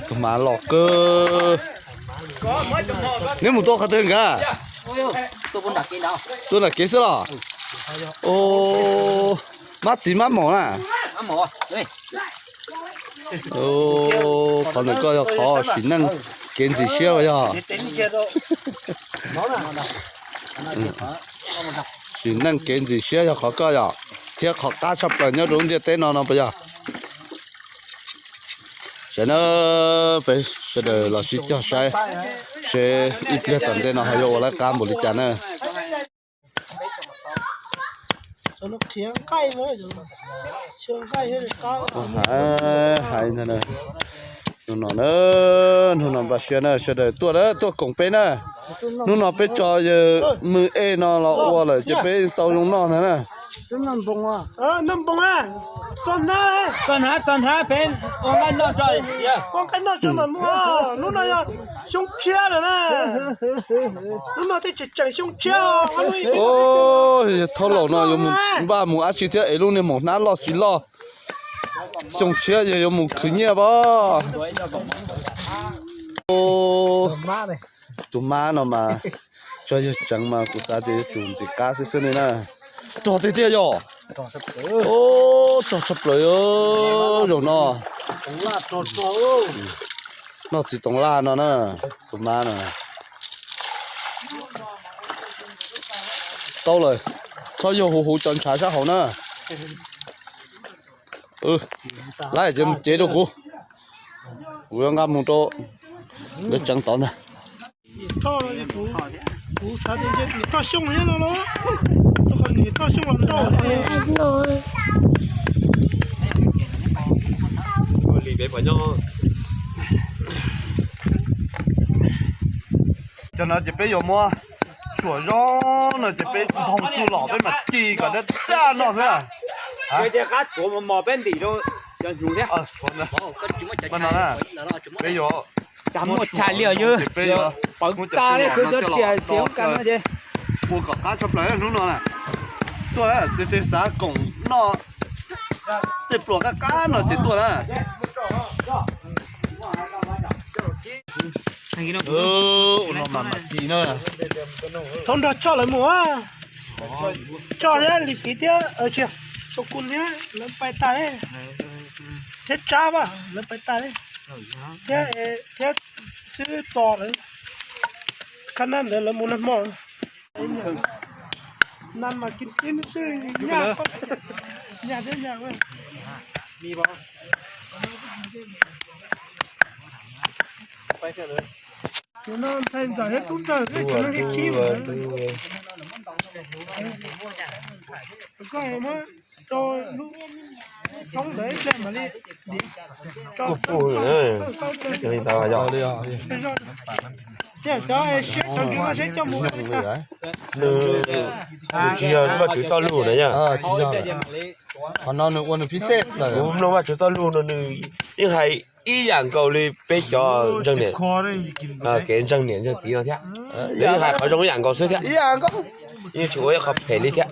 Tus hmav loj kawg. Neb mus tua qhov twg nkawd? Tua nram kev xwb los? Mab txiv mab maum na. Qhov ntawm koj yog qhov sim neej kev ntxim siab yog. Sim neej kev ntxim siab yog qhov koj yom, thiab qhov qab tshaj plaws nyob rau lub ntiaj teb no no puas yog? Saib na, peb sawv daws los sib cog saib seb ib pliag tom ntej no ho yuav ua lawv qab npaum li cas na. Hais ntag, hnub no na, hnub no npaj siab na, sawv daws tuaj na, tuaj koom peb na. Hnub no peb tso yawg Mws Ej no los ua lawm ces peb tau zoo noj ntag na. Hnub no yog xyoo tshiab lawm na. Hnub no tej tseem tseem xyoo tshiab. Yawg Thoj Laus no yuav mus npaj mus dab tsi thiab es lub niag maum hnab loj tsis loj. Xyoo tshiab yawg yuav mus khwv nyiaj pab. Tus mab no mas tso yawg tseev mas kuv xav tias yuav tsum ntxim qab xwb xwb li na. Rog tiag tiag yog. Rog tshaj plaws zaum no. Noj txiv toov laj no na, tus mab no. Tau lawm, txhob yog huv huv cov ntshav sab hauv na. Lawv ces mus cev rau kuv, kuv yuav nqa mus rau lawv tseev tod ntag. Cov no ces peb yuav muab suam zoo no ces peb nphoo tsuj los peb mam ci kom dab dab no xwb. Peb yuav muab suam zoo ces peb yuav muab cov tsuj los no coj los ua kom qab tshaj plaws hnub no na. Tuaj, tej xav koom noj tej pluas qab qab no ces tuaj na. Ua no mas mam ci na. Thaum nrog choj lawv mus, choj thiab Lis Fiv thiab Xyoo Kus thiab lawv pais tas li, thiab Tsab mas lawv pais tas li, thiab, thiab xwb txo lawv, khab nab ntawd lawv mus nag hmo. Nas mas kim xib xwb, nyaj, nyaj thiab nyaj. Tus no ntxhais ntxawm thiab tub ntxawg thiab, tus no thiab khib mus. Koj muab rau lub thoob ntawd ib pliag mam li. Kuj puj li ntawd yog. Thiab cov siab cov ntswg no seb coj mus ua li cas. Nws, nws tsis yog Vaj Tswv txoj lus na yog. Qhov no nws ua nws phib xej lawm. Kuv mloog Vaj Tswv txoj lus no nws yeej hais ib yam nkaus li peb cov ntseeg niam, kev ntseeg niam ntseeg txiv no thiab. Nws yeej hais qhov zoo ib yam nkaus xwb thiab. Yeej tsis ua ib qho phem li thiab.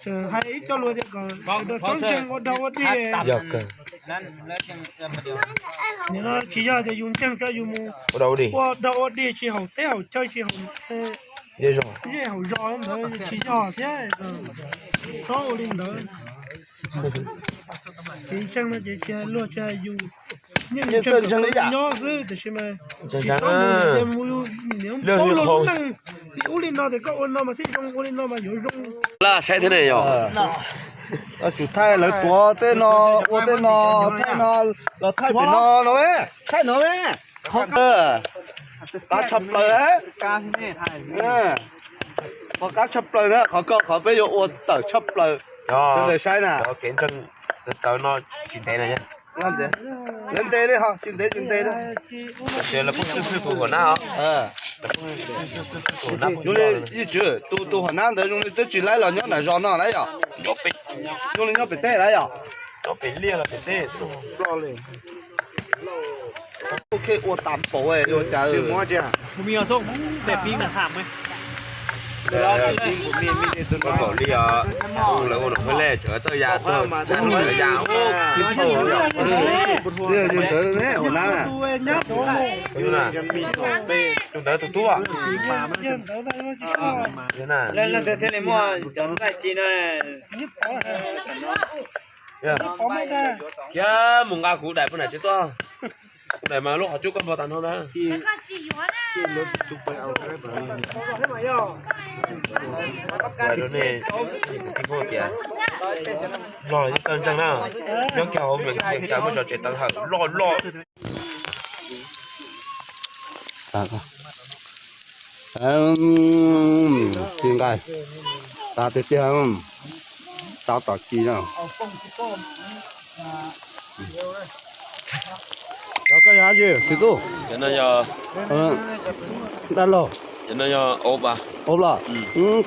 Tseem hais ib co lus tias kom sawv daws txhob ntseeg ua dog ua dig. Yog kawg. Nim no tsis yog tias yus ntseeg cov yus mus ua dog ua dig, ua dog ua dig tsis haum teb haum chaw tsis haum zej haum zos ntawd tsis yog thiab. Txhob ua li ntawd. Tsis ntseeg no ces tsis luag tsis yus, yeej ntseeg ntseeg li yam nyob xwb tiam sis mas tsis tau mus tias mus niam paub luag lub neej li ub li no tias koj ua no mas thiaj zoo, ua li no mas yuav zoo. Laj saib thiab ne yog. Tsum thaij lawv tuav tej no, ua tej no, thaij no, los thaij pem no no, thaij no me. Qhov qab tshaj plaws, qhov qab tshaj plaws na, qhov koj qhov peb yuav ua tawm tshaj plaws. Sawv daws saib na. Kev ntseeg tawv no tsis ntev na. Lawv ntev li ho, tsis ntev tsis ntev li. Zoo li ib tswv tus, tus hom nab ntawd zoo li twb tsis laib los nyob nram zos no lawm yom. Zoo li nyob pem teb lawm yom. Ua tas npaum ua cas. Ua npaum li os, lawv ua npaum li tsam txawj yam tuag, xav nug txawj yam, khwv tau. Ua ntawd ne, ua na. Tus ntawd tus tub. Leej twg thiaj li muaj cov nqaij ci no? Kiag mus nqa kuv daim poj niam tsev tuaj. Kuv daim mas lub qhov cub koj npog tag nrho ntag. Loj yeej tawg ntseeg na. Nyob kiag hauv Meskas muaj cov tsev teev hawm loj loj. Ci nqaij, qab tiag tiag, tab tom ci na. Cov koj yog dab tsi txiv tub? Dab laug. Ob los.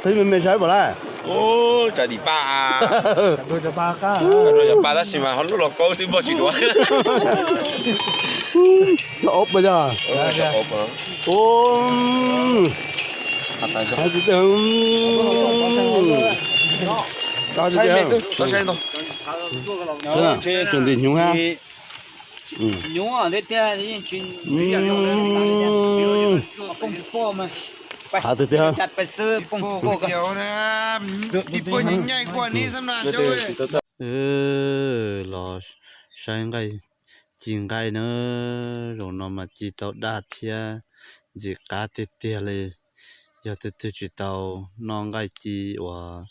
Qhib me me saib puas laij. Tsam dim pa, tab sis mas ho lub los kaub twb npog tsis dua. Cov ob puas yog? Tseem ntim hnyuv hab. Qab tiag tiag. Los saib nqaij, ci nqaij na, zaum no mas ci tau daj thiab ntxim qab tiag tiag li. Yog tus twg tsis tau noj nqaij ci uas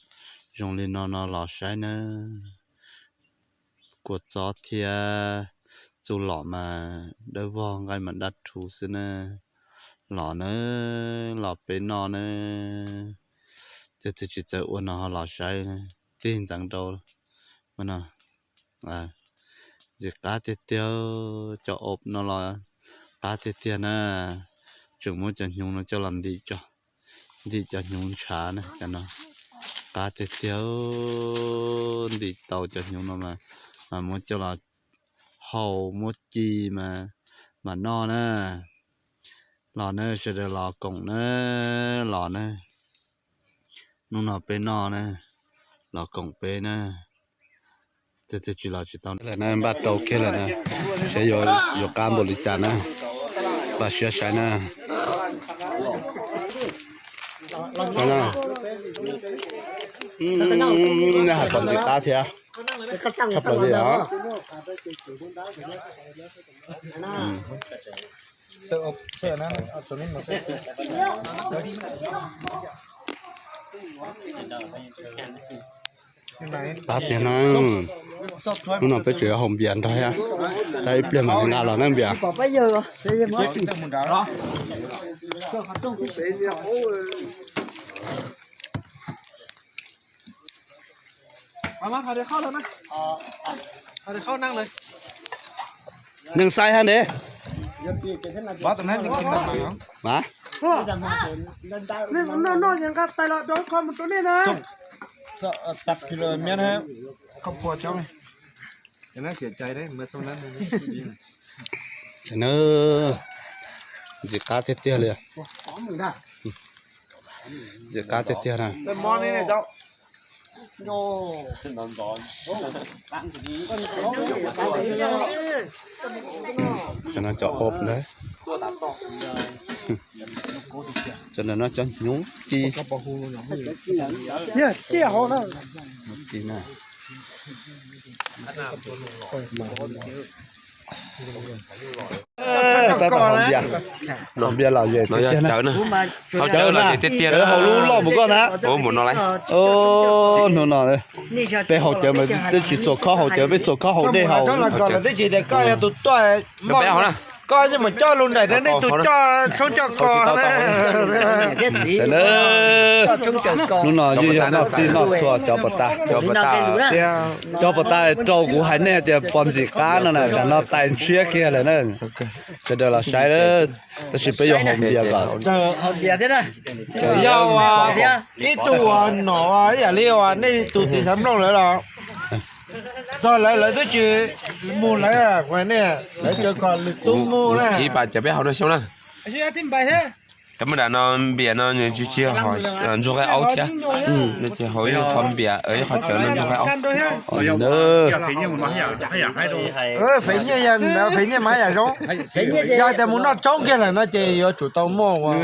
zoo li no no los saib nawb. Kua txob thiab txuj lom mas dawb vog, nqaij mas daj rhuv xwb na. Los nawb, los peb noj nawb. Tus twg tsis txawj ua no ho los saib, tig ntxeev rau no. Ntxim qab tiag tiag, cov ob no los qab tiag tiag na. Tseem muab cov hnyuv no coj los ntim, ntim cov hnyuv ntshav na, cov no qab tiag tiag. Ntim tau cov hnyuv no mas, mas muab coj los hau, muab ci mas, mas noj na. Los na, sawv daws los koom na, los na. Hnub no peb noj na, los koom peb na. Tus twg tsis los tsis tau lawm na, npaj rau kiag lawm na, seb yuav qab npaum li cas na. Npaj siab saib na. Nej hais kom ntxim qab thiab, tshaj plaws li os. Qab tiag na. Hnub no peb tseem yuav haus npias nrog thiab, tab ib pliag mam li nqa los na npias. Neeg xaiv hab ntev. Ntxim qab tiag tiag li. Ntxim qab tiag tiag na. Cov no cov ob ntag. Cov no cov hnyuv ci. Ci na. Tab tom haus npias, haus npias lom zem tiag tiag na. Haus cawv lom zem tiag tiag, haus lub loj mus koj na. Hnub no peb haus cawv mas twb tsis xuas khob haus cawv, peb xuas khob haus dej haus. Koj yeej mus coj lus nraim nej tus coj tshoob coj kos na. Hnub no yeej yog noj txij noj txhua cov puas tas. Cov puas tas rau kuv hais nej tias pos ntxim qab no na, tsam no tais ntshiab kiag lawm na. Sawv daws los saib, tab sis peb yuav haus npias kom. Yog ib tug uas nom ib yam li uas nej tus txiv xav nplooj lawm los txog lawv, lawv twb tsis mus lawv, nej lawv tseem kom lwm tus mus na. Ib pas ces peb haus no xyoo na. Cov muaj dam no npias no nws tsis tsis ntxuag nqaij aub thiab. Ces hauv ib qho npias ib qho cawv no ntxuag nqaij aub. Fev nyiaj, fev nyiaj mas haj yam zoo. Yog tias mus noj tshoob kiag lawm no ces yuav tsum tau muaj ua.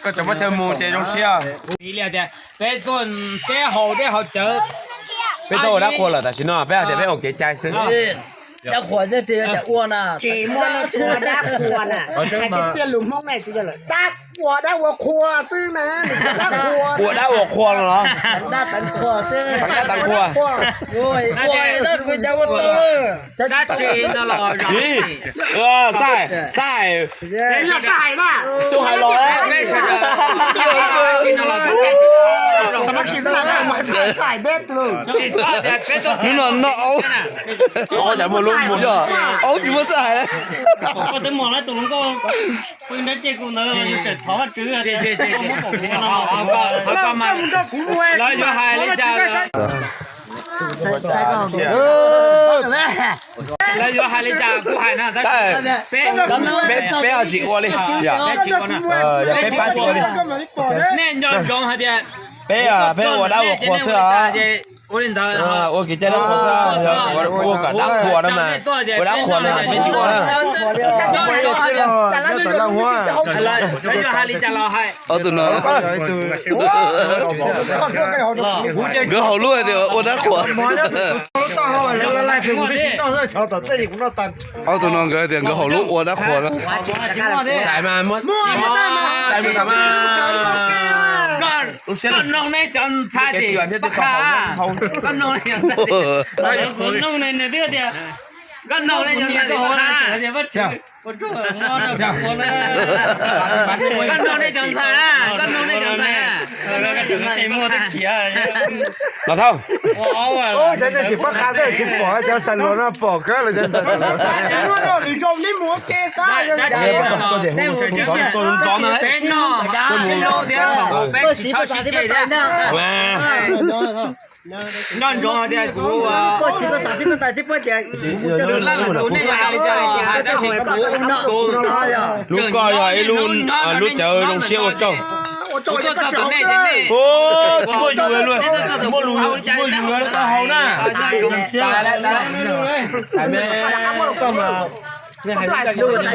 Koj cov muaj chaw mus ces zoo siab. Peb tuaj ua dab qhuas lawm tam sim no peb hais tias peb ua kev cai xwb. Dab qhuas thiaj tias ua na. Tsis muaj dab qhuas na. Hais tias tiaj lus Hmoob ne tsis yog lawm, dab qhuas dab ua qhua xwb na. Dab qhuas, ua dab ua qhua no los? Dab teev qhua xwb. Dab teev qhua. Ua dab kuv cas ua tau. Dab tsi no los? Xab hais, xab hais. Xub hais los. Hnub no noj aub, aub tsis muaj xab hais. Koj twb mos lawm tus hluas nkauj, pw nrab ceg kuv ntawd yus tseem thov Vajtswv tias koj muab pom kuv no, lawv yuav hais li cas? Lawv yuav hais li cas kuv hais na. Peb, peb ho tsis ua li. Yog peb pab tsis ua li. Nej nco ntsoov hais tias peb, peb ua dab ua qhuas xwb os. Ua li ntawd, ua kev cai dab qhuas xwb, ua kom dab qhuas no mas, ua dab qhuas no peb tsis ua na. Ob tug no, nkawd haus lub hais tias ua dab qhuas. Ob tug no nkawd hais tias nkawd haus lub ua dab qhuas na. Koj noog nej cov ntxhais tim Paj Qha, koj noog nej cov ntxhais tim Paj Qha, koj noog nej cov ntxhais tim Paj Qha. Koj noog nej cov ntxhais na, koj noog nej cov ntxhais na. Los thauj. Cov nej tim Paj Qha twb tsis pom, cov xais luas no pom kawg los cov ntxhais xais luas. Peb no, peb no, peb tsis txhob sib ceg thiab. Nco ntsoov hais tias kuv, kuv laj tus nej hais li cas los hais, tab sis kuv, kuv, lub koj yog ib lub, lub cawv zoo siab ua tsaug. Kuv tuaj txog tom nej ces nej tsis muaj yus, tsis muaj yus tau haus na. Kuv haus, kuv haus tab sis lub no tsis yog.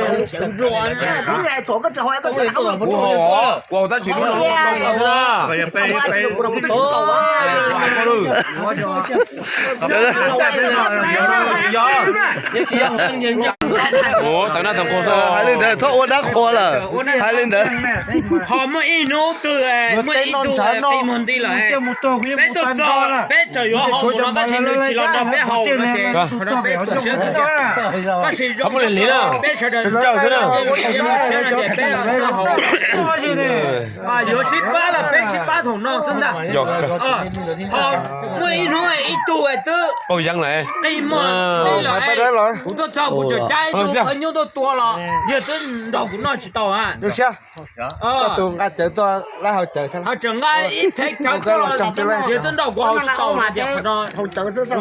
Tawv naj tawv qhuas xwb, hais li ntawd txhob ua dab qhuas lawm, hais li ntawd. Ho muaj ib hnub twg, muaj ib tug qi muag nti lawm, peb tuaj txog peb tseem yuav haus mus no tab sis nws tsis los nrog peb haus no ces peb txhawj siab, tab sis zoo peb sawv daws xwb na, peb yuav sib pab los peb sib pab thaum no xwb ntag. Ho muaj ib hnub ib tug twb qi muag nti lawm, kuv tuaj txog kuv tseem cab ib tug qhov nyuj tuaj tua los yog twb nrog kuv noj tsis tau na. Ho tseem nqa ib phev cawv tuaj los yog twb nrog kuv haus tsis tau no ces qhov no kuv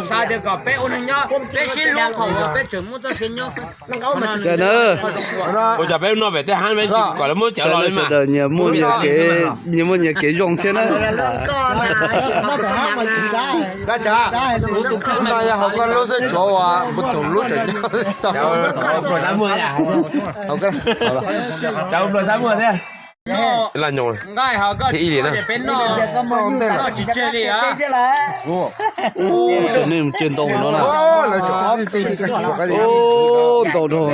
xav tias kom peb ua neeg nyob peb sib hlub thaum uas peb tseem muaj txoj sia nyob. Ua cas peb noj pem tej hav peb tsis kom lawv muab cawv los li mas. Nyias muaj nyias kev zoo thiab na. Dab tsi, kuv tus kheej no yog haus koj lub xwb, tsuav uas kuv tus lub tseem coj. Nqaij hos koj tsis li na. Tsis tseg li a. Nej mus cia ntau no na. Ntau dhau.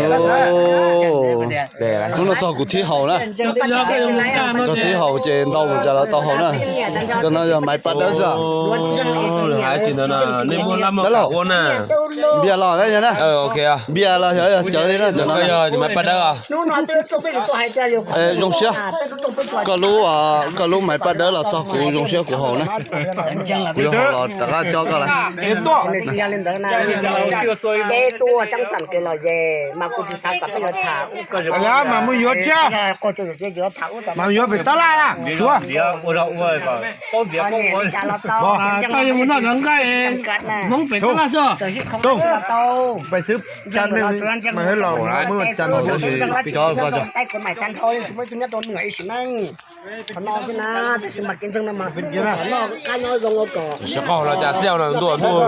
Hnub no txog kuv thib haus na. Txog thib haus ces ntau mus cas lawv tau haus na. Cov no yog maiv paj dawb xwb. Dab laug, npias los na, npias los xyov yog cawv li na, cov no. Maiv paj dawb. Zoo siab. Koj lub, koj lub maiv paj dawb los txog kuv zoo siab kuv haus na. Kuv yuav haus los rov qab cob koj lawm. Mas mus yuav tsiab, mas yuav pem tab laj na. Koj yuav mus noj cov nqaij Hmoob pem tab laj xwb. Pais xwb, cas neeg mas hais los muaj cas no. Tab sis cov ko, tab sis mas kev ntseeg no mas noj qab nyob zoo ua kom sib qaug los cas xiab no ntuj ntuj.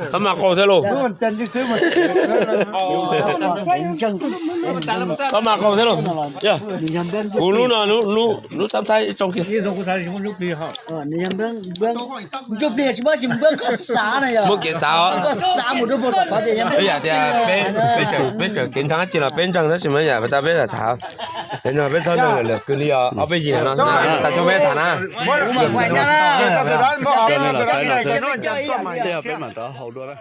Txhob maj qaug thiab lauj. Txhob maj qaug thiab lauj. Kuv lub no, lub xab thaib tsoo kiag. Muaj kev xav os. Ib yam tias peb, peb tseem kev ntseeg tab sis mas ib yam tas peb tham, peb txhob ntseeg lawm lawm kwv li os, ob peb yig no tas xyoo peb tham na. Peb mam rov haus dua na.